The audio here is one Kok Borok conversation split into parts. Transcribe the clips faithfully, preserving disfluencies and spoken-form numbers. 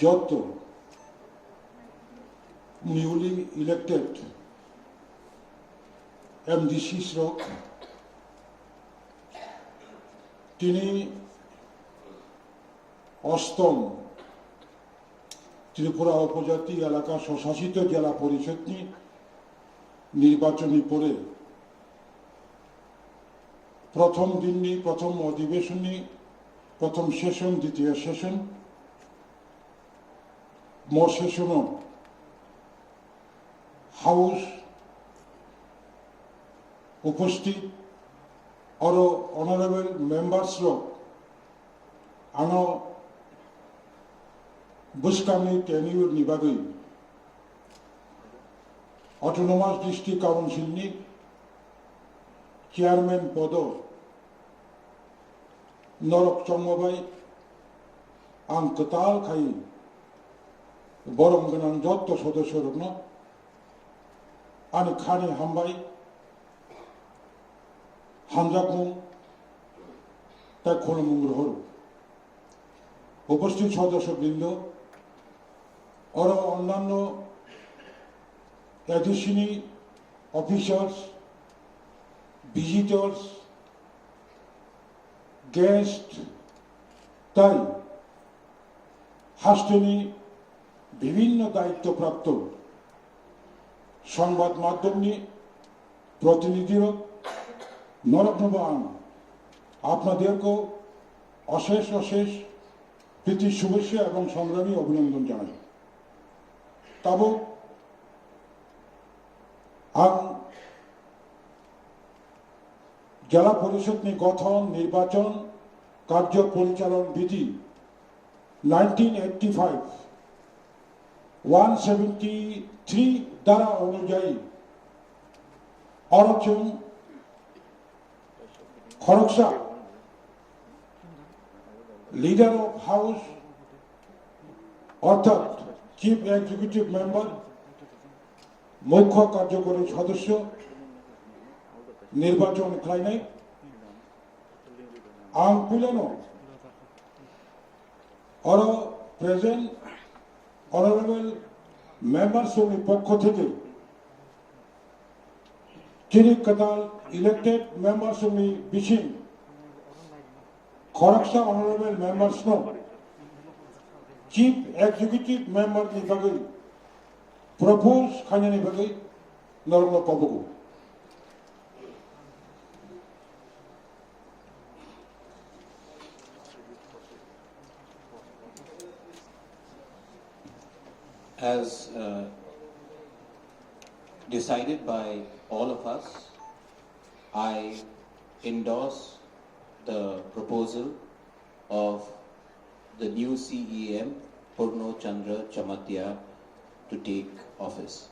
Jotto newly elected M D Cs rok tini ostom Tripura Upojati Elaka Swsasito Jela Porishodni nirbachonni pore prothom dinni, prothom odhibeshonni, prothom session, ditiyo session, mo session o House uposthit aro honorable members rok ano bwskangni tenure ni bagwi Autonomous District Council ni chairman podo norok chongma bai ang kwtal khai borom gwnang jotto sodosyo rokno ani khani hambai, hamjakmung tei khulumung rohoro. Uposthit sodosyo brindo, oro onnanno A D C ni officials, visitors, guest tei hasteni bibhinno daitto prapto songbad madhyomni protinidhirok noroknobo ang apnaderko osesh osesh priti shubhechha ebong songrami obhinondon janai. Tabuk ang Jela Porishodni gothon, nirbachon, karjo porichalon bidhi nineteen eighty-five one seventy-three dhara onujayi oro chwng khoroksa leader of house orthat chief executive member, mukho karjokori sodosyo nirbachon khlainai. Ang puilano oro present honorable members ni pokho theke chini kwtal elected members ni bising khoroksa honorable members no chief executive member ni bagwi propose khainani bagwi norokno kobogo. As uh, decided by all of us, I endorse the proposal of the new C E M, Purno Chandra Jamatia, to take office.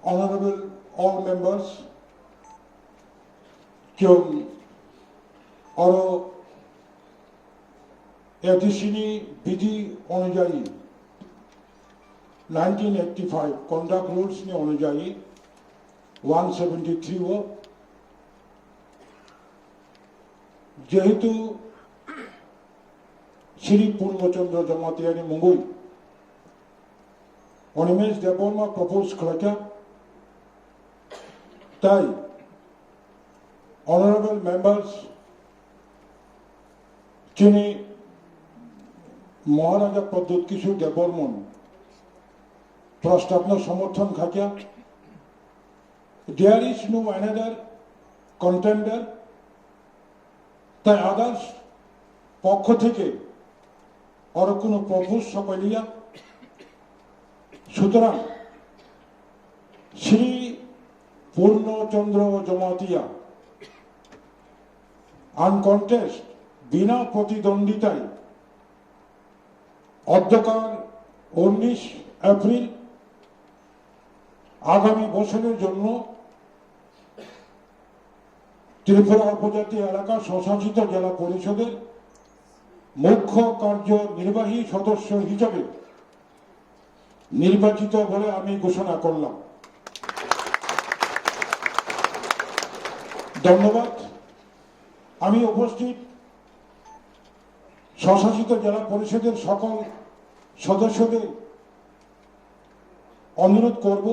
Honorable all members, chwng oro A D C ni bidhi onujayi nineteen eighty-five conduct rules ni onujayi one seventy-three o jehetu Shri Purno Chandra Jamatia ni mungwi Animesh Debbarma propose khlaikha, tai honorable members chini Maharaja Pradyut Kishore Debbarman prostabno somorthon khaikha. There is no another contender. Tai others pokho theke oro kuno propose sopailiya. Sutorang Shri Purno Chandra Jamatia uncontest bina protidonditai অধ্যকার উনিশ এপ্রিল আগামী বছরের জন্য ত্রিপুরা উপজাতি এলাকা স্বশাসিত জেলা পরিষদের মুখ্য কার্যনির্বাহী সদস্য হিসেবে নির্বাচিত বলে আমি ঘোষণা করলাম। ধন্যবাদ। আমি উপস্থিত স্বশাসিত জেলা পরিষদের সকল সদস্যদের অনুরোধ করব,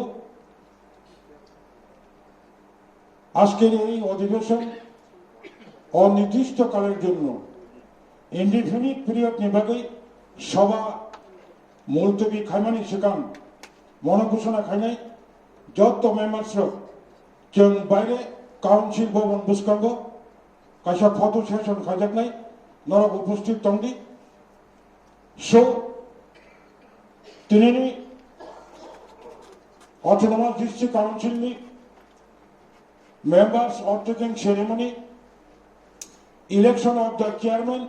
আজকের এই অধিবেশন অনির্দিষ্টকালের জন্য, indefinite period ni bagwi সভা মুলতবি khaimani swkang mono ঘোষণা khainai joto members rok chwng baire council bhaban bwskango kaisa photo session khaijaknai, norok উপস্থিত tongdi. So, tinini Autonomous District Council ni members orthoking ceremony, election of the chairman,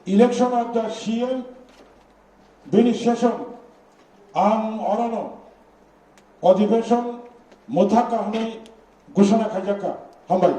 election of the C M, bini session ang orono অধিবেশন mwthakha hwnwi ঘোষণা khaijakha. Hambai.